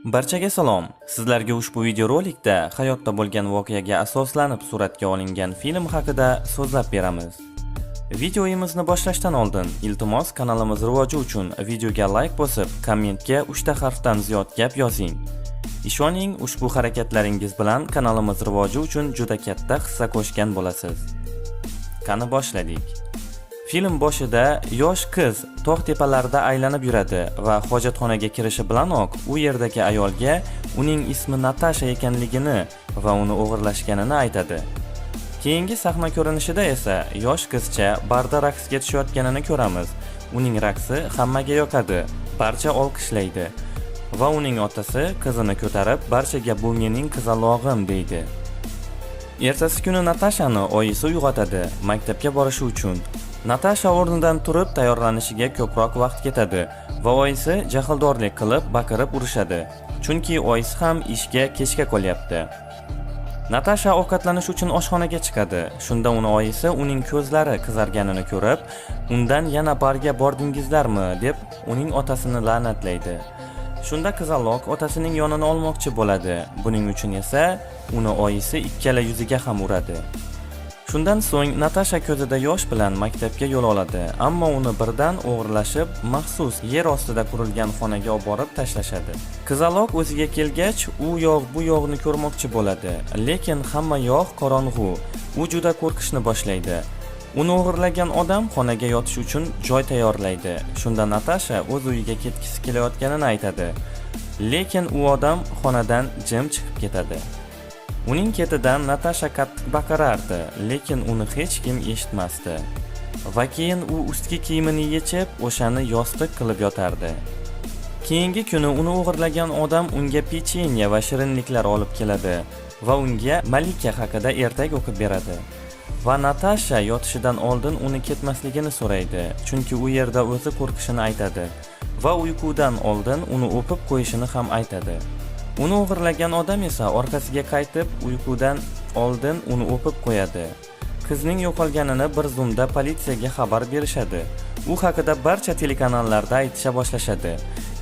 Barchaga salom. Sizlarga ushbu videorolikda hayotda bo'lgan voqeaga asoslanib suratga olingan film haqida so'zlab beramiz. Videomizni boshlashdan oldin, iltimos, kanalimiz rivoji uchun videoga like bosib, kommentga 3 ta harfdan ziyod gap yozing. Ishoning, ushbu harakatlaringiz bilan kanalimiz rivoji uchun juda katta hissa qo'shgan bo'lasiz. Qani, boshladik. Film boshida yosh qiz tog' tepalarida aylanib yuradi va hojatxonaga kirishi bilanoq u yerdagi ayolga uning ismi Natasha ekanligini va uni o'g'irlashganini aytadi. Keyingi sahna ko'rinishida esa yosh qizcha barda raqsga tushayotganini ko'ramiz. Uning raqsi hammaga yoqadi, barcha olqishlaydi. Va uning otasi qizini ko'tarib, barchaga "Bu mening qizalog'im", deydi. Ertasi kuni Natashani oyisi uyg'otadi maktabga borishi uchun. Natasha o'rnidan turib tayyorlanishiga ko'proq vaqt ketadi va oyisi jahldorlik qilib, baqirib urishadi. Chunki oyisi ham ishga kechga qolyapti. Natasha ovqatlanish uchun oshxonaga chiqadi. Shunda uni oyisi uning ko'zlari qizarganini ko'rib, undan "Yana barga bordingizlarmi?" deb uning otasini la'natlaydi. Shunda qizaloq otasining yonini olmoqchi bo'ladi. Buning uchun esa uni oyisi ikkala yuziga ham uradi. Shundan so'ng Natasha ko'zida yosh bilan maktabga yo'l oladi, ammo uni birdan o'g'irlashib, maxsus yer ostida qurilgan xonaga olib borib tashlashadi. Qizaloq o'ziga kelgach, u yoq bu yoqni ko'rmoqchi bo'ladi, lekin hamma yoq qorong'u. U juda qo'rqishni boshlaydi. Uni o'g'irlagan odam xonaga yotish uchun joy tayyorlaydi. Shunda Natasha o'z uyiga ketgisi kelayotganini aytadi. Lekin u odam xonadan jim chiqib ketadi. Uning ketidan Natasha qattiq baqirardi, lekin uni hech kim eshitmasdi. Va keyin u ustki kiyimini yechib, o'shani yostiq qilib yotardi. Keyingi kuni uni o'g'irlagan odam unga pechenye va shirinliklar olib keladi va unga malika haqida ertak o'qib beradi. Va Natasha yotishidan oldin uni ketmasligini so'raydi, chunki u yerda o'zi qo'rqishini aytadi va uyqudan oldin uni o'pib qo'yishini ham aytadi. Uni o'g'irlagan odam esa orqasiga qaytib, uyqudan oldin uni o'pib qo'yadi. Qizning yo'qolganini bir zumda politsiyaga xabar berishadi. U haqida barcha telekanallarda aytisha boshlashadi.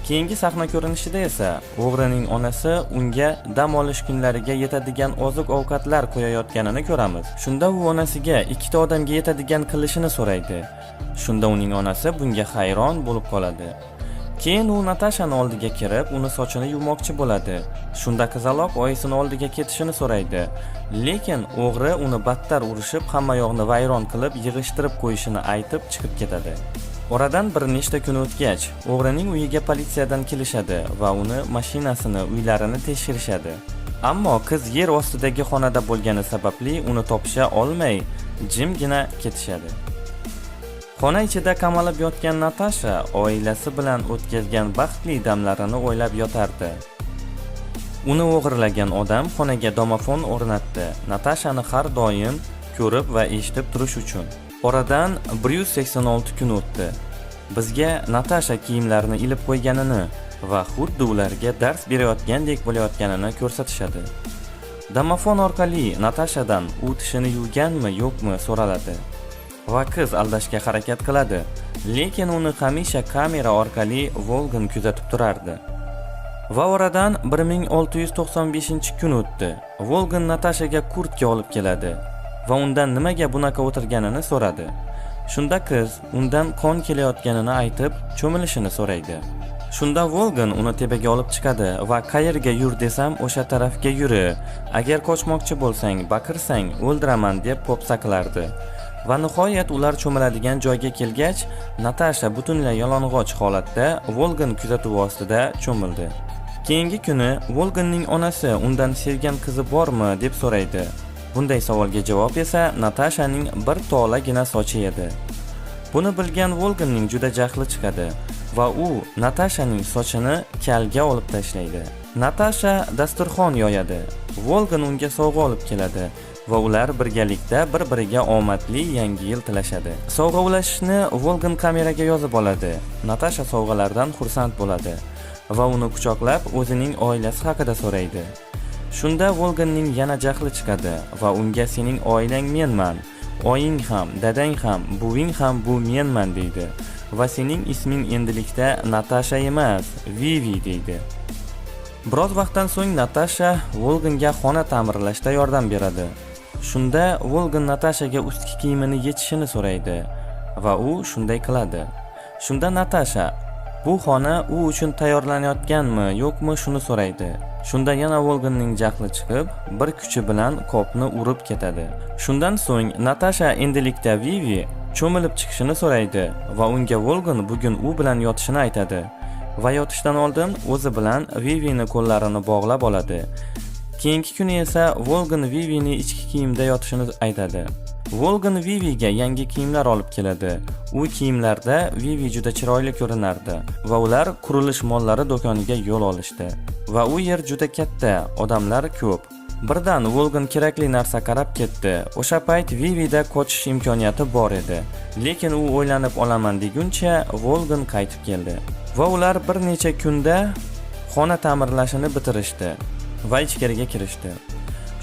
Keyingi sahna ko'rinishida esa o'g'rining onasi unga dam olish kunlariga yetadigan oziq-ovqatlar qo'yayotganini ko'ramiz. Shunda u onasiga ikkita odamga yetadigan qilishini so'raydi. Shunda uning onasi bunga hayron bo'lib qoladi. Keyin u Natashani oldiga kirib, uni sochini yuvmoqchi bo'ladi. Shunda qizaloq oyisini oldiga ketishini so'raydi. Lekin o'g'ri uni battar urishib, hamma yoqni vayron qilib, yig'ishtirib qo'yishini aytib chiqib ketadi. Oradan bir nechta kun o'tgach, o'g'rining uyiga politsiyadan kelishadi va uni mashinasini, uylarini tekshirishadi. Ammo qiz yer ostidagi xonada bo'lgani sababli uni topisha olmay, jimgina ketishadi. Xona ichida qamalib yotgan Natasha oilasi bilan o'tkazgan baxtli damlarini o'ylab yotardi. Uni o'g'irlagan odam xonaga domofon o'rnatdi. Natashani har doim ko'rib va eshitib turish uchun. Oradan 186 kun o'tdi. Bizga Natasha kiyimlarini ilib qo'yganini va xuddi ularga dars berayotgandek bo'layotganini ko'rsatishadi. Domofon orqali Natashadan u tishini yuvganmi, yo'qmi so'raladi. Va qiz aldashga harakat qiladi, lekin uni hamisha kamera orqali Volgin kuzatib turardi. Va oradan 1695-kun o'tdi. Volgin Natashaga kurtka olib keladi va undan nimaga bunaqa o'tirganini so'radi. Shunda qiz undan qon kelayotganini aytib, cho'milishini so'raydi. Shunda Volgin uni tepaga olib chiqadi va "Qayerga yur desam, o'sha tarafga yuri. Agar qochmoqchi bo'lsang, baqirsang, o'ldiraman", deb po'pisa qilardi. Va nihoyat ular cho'miladigan joyga kelgach, Natasha butunlay yalang'och holatda Volgin kuzatuvi ostida cho'mildi. Keyingi kuni Volginning onasi undan sevgan qizi bormi deb so'raydi. Bunday savolga javob esa Natashaning bir tolagina sochi edi. Buni bilgan Volginning juda jahli chiqadi va u Natashaning sochini kalga olib tashlaydi. Natasha dasturxon yoyadi. Volgin unga sovg'a olib keladi va ular birgalikda bir-biriga omadli Yangi yil tilashadi. Sovg'a ulashishni Volgin kameraga yozib oladi. Natasha sovg'alardan xursand bo'ladi va uni quchoqlab, o'zining oilasi haqida so'raydi. Shunda Volginning yana jahli chiqadi va unga "Sening oilang menman. Oying ham, dadang ham, buving ham bu menman", deydi. Va "Sening isming endilikda Natasha emas, Vivi", deydi. Biroz vaqtdan so'ng Natasha Volginga xona ta'mirlashda yordam beradi. Shunda Volgin Natashaga ustki kiyimini yechishini so'raydi va u shunday qiladi. Shunda Natasha bu xona u uchun tayyorlanayotganmi, yo'qmi shuni so'raydi. Shunda yana Volginning jahli chiqib, bir kuchi bilan qopni urib ketadi. Shundan so'ng Natasha endilikda Vivi cho'milib chiqishini so'raydi va unga Volgin bugun u bilan yotishini aytadi. Va yotishdan oldin o'zi bilan Vivini qo'llarini bog'lab oladi. Keyingi kuni esa Volgin Vivini ichki kiyimda yotishini aytadi. Volgin Viviga yangi kiyimlar olib keladi. U kiyimlarda Vivi juda chiroyli ko'rinardi va ular qurilish mollari do'koniga yo'l olishdi. Va u yer juda katta, odamlar ko'p. Birdan Volgin kerakli narsa qarab ketdi. O'sha payt Vivida qochish imkoniyati bor edi. Lekin u o'ylanib olaman deguncha Volgin qaytib keldi. Va ular bir necha kunda xona ta'mirlashini bitirishdi va ichkariga kirishdi.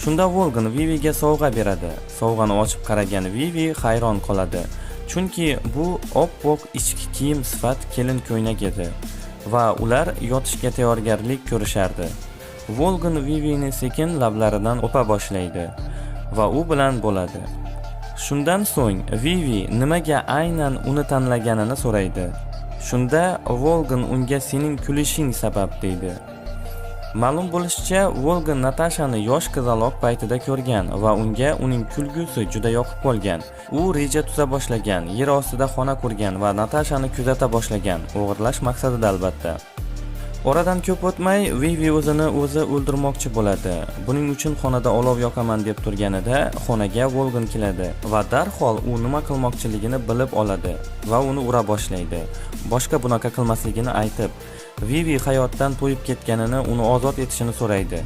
Shunda Volgin Viviga sovg'a beradi. Sovg'ani ochib qaragan Vivi hayron qoladi. Chunki bu oppoq ichki kiyim sifat kelin ko'ylak edi va ular yotishga tayyorgarlik ko'rishardi. Volgin Vivini sekin lablaridan o'pa boshlaydi va u bilan bo'ladi. Shundan so'ng Vivi nimaga aynan uni tanlaganini so'raydi. Shunda Volgin unga sening kulishing sabab deydi. Ma'lum bo'lishicha, Volgin Natashani yosh qizaloq paytida ko'rgan va unga uning kulgusi juda yoqib qolgan. U reja tuza boshlagan, yer ostida xona qurgan va Natashani kuzata boshlagan, o'g'irlash maqsadida albatta. Oradan ko'p o'tmay, Vivi o'zini o'zi o'ldirmoqchi bo'ladi. Buning uchun xonada olov yoqaman deb turganida xonaga Volgin keladi va darhol u nima qilmoqchiligini bilib oladi va uni ura boshlaydi. Boshqa bunaqa qilmasligini aytib, Vivi hayotdan to'yib ketganini, uni ozod etishini so'raydi.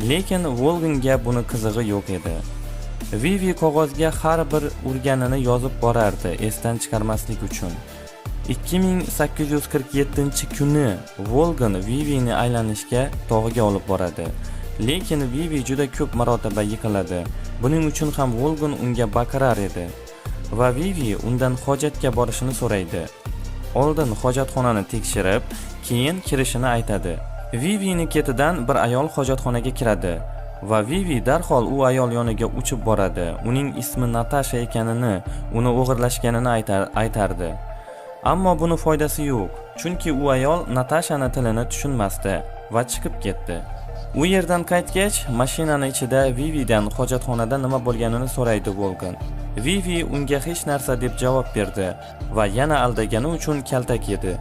Lekin Volginga buni qizig'i yo'q edi. Vivi qog'ozga har bir urganini yozib borardi, esdan chiqarmaslik uchun. 2847-kuni Volgin Vivini aylanishga tog'iga olib boradi. Lekin Vivi juda ko'p marotaba yiqiladi. Buning uchun ham Volgin unga baqirar edi. Va Vivi undan hojatga borishini so'raydi. Oldin hojatxonani tekshirib, keyin kirishini aytadi. Vivini ketidan bir ayol hojatxonaga kiradi va Vivi darhol u ayol yoniga uchib boradi. Uning ismi Natasha ekanini, uni o'g'irlashganini aytardi. Ammo buni foydasi yo'q, chunki u ayol Natashani tilini tushunmasdi va chiqib ketdi. U yerdan qaytgach, mashinani ichida Vividan hojatxonada nima bo'lganini so'raydi Volgin. Vivi unga hech narsa deb javob berdi va yana aldagani uchun kaltak yedi.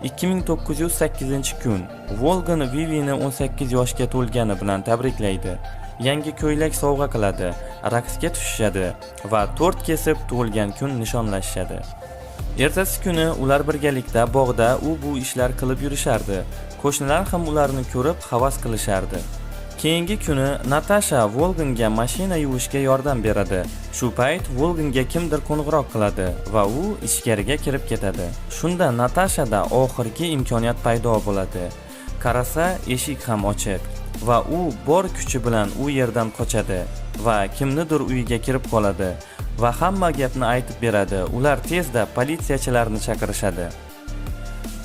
2908-kun Volgin Vivini 18 yoshga to'lgani bilan tabriklaydi. Yangi ko'ylak sovg'a qiladi, raqsga tushishadi va tort kesib tug'ilgan kun nishonlashadi. Ertasi kuni ular birgalikda bog'da u bu ishlar qilib yurishardi. Qo'shnilar ham ularni ko'rib havas qilishardi. Keyingi kuni Natasha Volginga mashina yuvishga yordam beradi. Shu payt Volginga kimdir qo'ng'iroq qiladi va u ichkariga kirib ketadi. Shunda Natashada oxirgi imkoniyat paydo bo'ladi. Qarasa, eshik ham ochiq va u bor kuchi bilan u yerdan qochadi va kimnidir uyiga kirib qoladi va hamma gapni aytib beradi. Ular tezda politsiyachilarni chaqirishadi.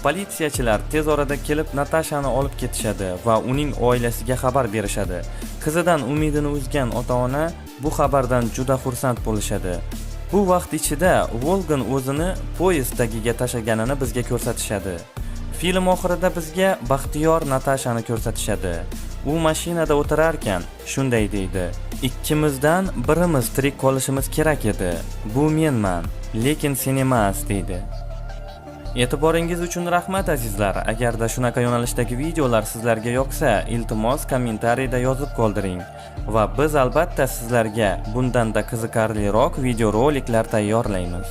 Politsiyachilar tez orada kelib Natashani olib ketishadi va uning oilasiga xabar berishadi. Qizidan umidini uzgan ota-ona bu xabardan juda xursand bo'lishadi. Bu vaqt ichida Volgin o'zini poyezd tagiga tashlaganini bizga ko'rsatishadi. Film oxirida bizga baxtiyor Natashani ko'rsatishadi. U mashinada o'tirarkan shunday deydi: "Ikkimizdan birimiz tirik qolishimiz kerak edi. Bu menman, lekin sen emas", deydi. E'tiboringiz uchun rahmat, azizlar. Agarda shunaqa yo'nalishdagi videolar sizlarga yoqsa, iltimos, kommentariyda yozib qoldiring va biz albatta sizlarga bundanda qiziqarliroq videoroliklar tayyorlaymiz.